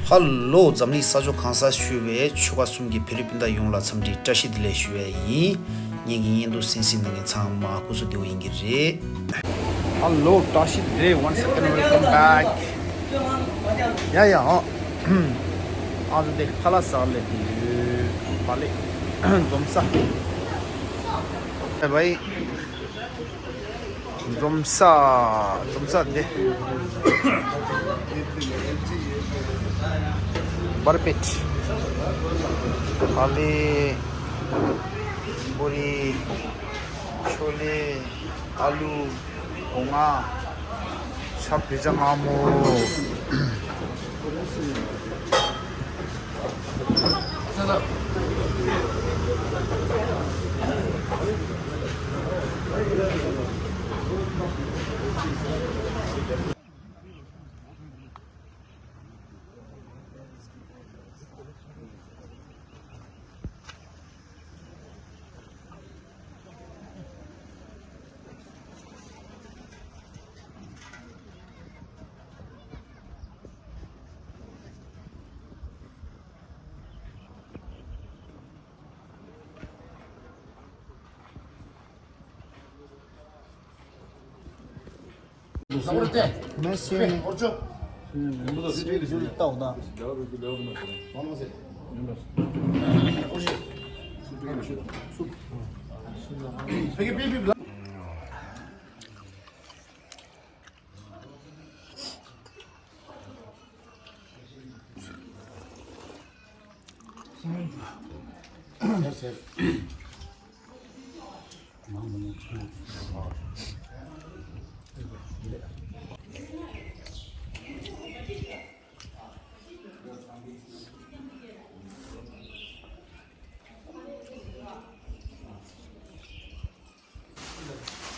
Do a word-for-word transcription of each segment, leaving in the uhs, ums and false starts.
ཧ་ལོ། འཛམ་གླིང་ས་ཕྱོགས་གང་སར་བཞུགས་པའི་ཆོལ་ཁ་གསུམ་གྱི་བོད་རིགས་སྤུན་ཟླ་ཡོངས་ལ་འཚམས་འདྲི་བཀྲ་ཤིས་བདེ་ལེགས་ཞུ་བ་ཡིན། ངེད་ཀྱི་བརྙན་ཐུང་གསན་གཟིགས་གནང་མཁན་ཚང་མ་སྐུ་གཟུགས་བདེ་པོ་ཡིན་གྱི་རེད། ཧ་ལོ། བཀྲ་ཤིས་བདེ་ལེགས། Once again, welcome back. ཡ་ཡ། ཨ་ཨ་ཟུ་དེ་ཁ་ལག་ཟ་ལེ་དེ་ཡོད་པ་ལེ། འཛོམས་ས། བའི། འཛོམས་ས། འཛོམས་ས་དེ། བར་པེད། ཨ་ལི། བོ་རི། ཆོ་ལེ། ཨ་ལུ། སྒོ་ང་། ཤ་བི་ཛ་མངར་མོ། Merci.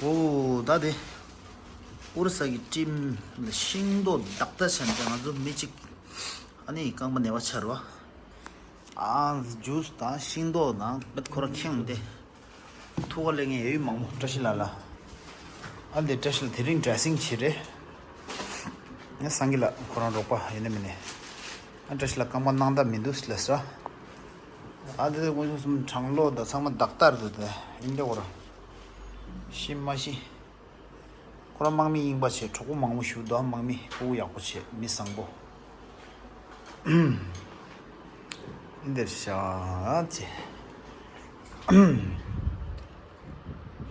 ཨོ་ད་དེ། ཨོ་རི་ས་གི་ཊིམ་ལ་ཤིང་ཏོག་བདག་ལྟ་བྱས་ནས་ང་ཚོ་མི་གཅིག་ཨ་ནི་རྐང་པ་ན་བ་ཆགས་རེད་པ། ཨ་ཇུས་དང་ཤིང་ཏོག་དང་བེད་ཁོ་རང་ཁེངས་ཏེ། ཐུག་ག་ལེ་ངས་ཡོད་མང་པོ་བཀྲ་ཤིས་ལགས་ལ། ཨ་འདི་བཀྲ་ཤིས་ལགས་དེ་རིང་ཌེ་སིང་བྱེད་རེད། ངས་སངས་རྒྱས་ལགས་ཁོ་རང་རོགས་པ་ཡིན་ནི་མིན་ནི། ཨ་བཀྲ་ཤིས་ལགས་རྐང་པ་སྣང་དག་མི་འདུག་ལབ་ས། ཨ་དེ་དགོན་ཆུང་གསུམ་གྲང་གློ་དང་ཚང་མ་བདག་ལྟར་དུ་དེ་ཡིན་འདྲ་བོ་ར། ཤི་མ་ཤི། ཁོ་རང་དམག་མི་རྙིང་པ་བྱས་གྲོགས་པོ་མང་པོ་ཞུ་དོ། དམག་མི་ཕྲུ་གུ་ཡག་པོ་བྱས་མི་བཟང་པོ། འདིར་བཞག་ཅེ།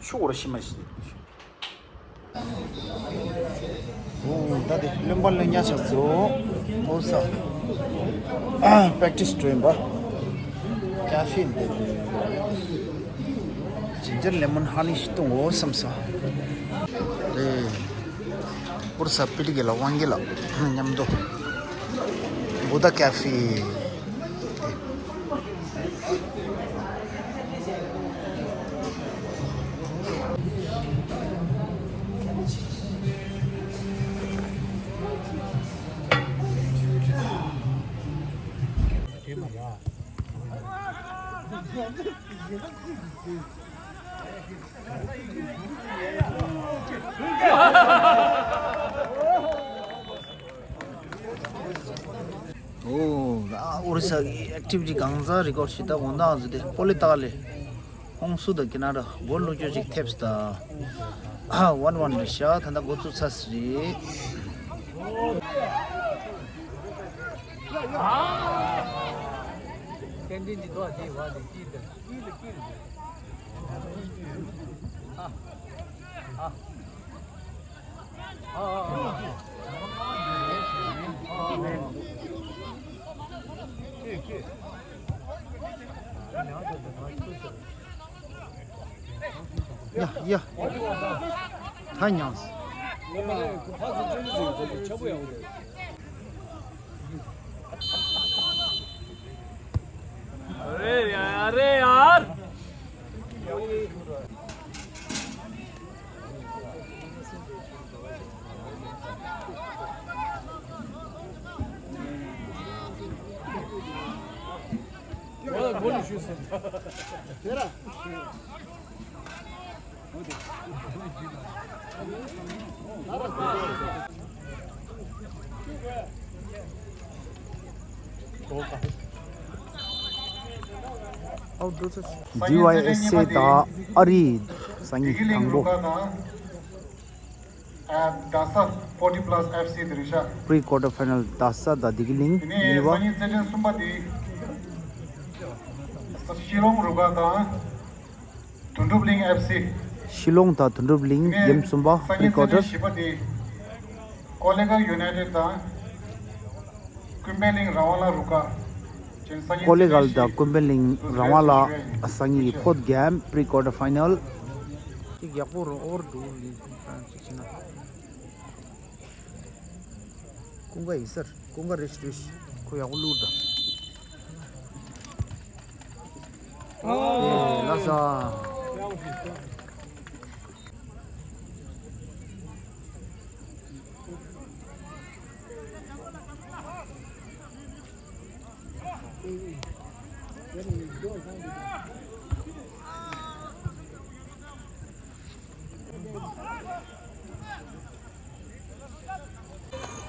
ཤུ་གོ་ར་ཤི་མ་ཤི། ཨོ་ད་དེ་བློན་པ་བློན་ཉག་ཆགས་སོ། ཨོ་ས། པེག་ཊི་སི་སྤྲོད་པ། ཀ་ཧྥེ་འདི། ཇིན་ཇར་ལེ་མོན་ཧ་ནི་ཞིག་བཏུང་འོ་བསམ་སོ། རེད། ཨོ་ས་པི་ལི་གེ་ལ་དབང་གེ་ལ་མཉམ་དུ། བུ་ད་ཀ་ཧྥེ། ཨོ། ཨོ་རི་ས་གི་ཨེག་ཊི་བི་ཊི་གང་ཟག་རི་ཀོཌ་ཞིག་ད་དགོང་དག་ང་ཚོ་དེ་པོ་ལི་ཏཱ་ལེ། ཧོང་སུ་དང་ཀི་ན་ར་སྒོ་ལུག་ཅོ་ཅིག་ཐེབས་སི་ད། ཨ་ཝན་ཝན་རེད་ཤག་ད་ལྟ་འགོ་བཙུགས་ཚར་སི་རེད། ཡ་ཡ། ད་མྱངས། अरे यार, अरे यार। ཌི་ཝའི་ཨེས་ཨེ་དང་ཨ་རིའི་སང་ཉིན་དང་པོ། རྡ་ས་forty plus FC དེ་རེད་ཤག Pre quarter final རྡ་ས་དང་བདེ་སྐྱིད་གླིང་གཉིས་པ། སང་ཉིན་རྩེད་འགྲན་གསུམ་པ་དེ་ཤི་ལོང་རུ་ཁག་དང་དོན་གྲུབ་གླིང་FC། ཤི་ལོང་དང་དོན་གྲུབ་གླིང་གེམ་གསུམ་པ་Pre quarter། བཞི་པ་དེ་ཀོ་ལེ་གལ་ཡུ་ནའི་ཊེཌ་དང་ཀུན་ཕན་གླིང་རང་དབང་ལ་རུ་ཁག་ཀོ་ལེ་གལ་དང་ཀུན་ཕན་གླིང་རང་དབང་ལ་སང་ཉིན་གྱི་fourth game Pre quarter final། ཅིག་ཡག་པོ་རུ་ཨོ་རུ་འགྲོ་གི་ཡིན་ཅིག་བྱས་ན། ཀུན་དགའ་ཡིན་སར་ཀུན་དགའ་རེ་ཞིག་རེ་ཞིག་ཁོ་ཡག་པོ་བླུགས་ད། ཨེ་ལ་ས།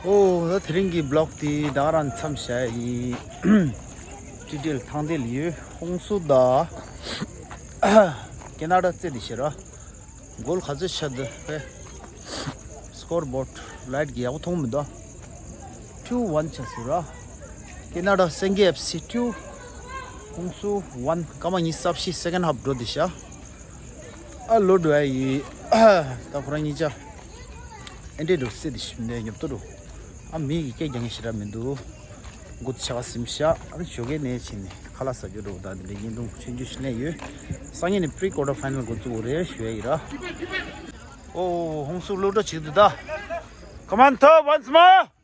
ཨོ་ད་དེ་རིང་གི་བི་ལོག་དེ་ད་ག་རང་མཚམས་བཞག་ཡིན། ཊི་ཊི་ཨེལ་ཐང་དེ་ལ་ཡོད་ཧོང་སུ་ད་ཀེ་ན་ཌ་རྩེད་དེ་ཤེས་ར། གོལ་ག་ཚོད་ཆགས་འདུག་པས། སི་ཀོར་བོར་ཌི་ལའིཊ་གི་ཡག་པོ་མཐོང་མི་འདུག two one ཆགས་སོང་ར། ཀེ་ན་ཌ་སེང་གེ་ཨེཕ་སི་two། ཧོང་སུ་one། སྐར་མ་ཉི་ཤུ་རྩ་བཞི། སེ་ཀེན་ཌི་ཧབ་འགྲོ་དེ་ཤག་ཨ་ལོ་འགྲོ་ཡ་ཡིན། ད་ཁོ་རང་གཉིས་ཆ་ཨེ་འདྲས་འགྲོ་སེ་དེ་ཤི་མི་ཉོབ་ཏོ་འགྲོ། ཨ་མི་གི་སྐད་རྒྱག་མཁན་ཞེ་དྲག་མི་འདུག་མགོ་ཆ་ག་ཟིམ་ཤག་ཨ་ནི་ཞོགས་ཀས་ནས་ཕྱིན་ནས་ཁ་ལག་ཟ་རྒྱུ་འགྲོ། ད་དེ་འདྲའི་བརྙན་ཐུང་ཆུང་ཆུང་ཞིག་ལེན་ཡོད། སང་ཉིན་ནས་པི་རི་ཀོར་ཊར་ཕའི་ནལ་འགོ་བཙུགས་རེད་ཞུ་ཡ་ཡིན་ར། ཨོ་ཧོང་སུ་གློད་གྲོལ་བྱེད་འདུག་ད། Come on, Thurb, once more.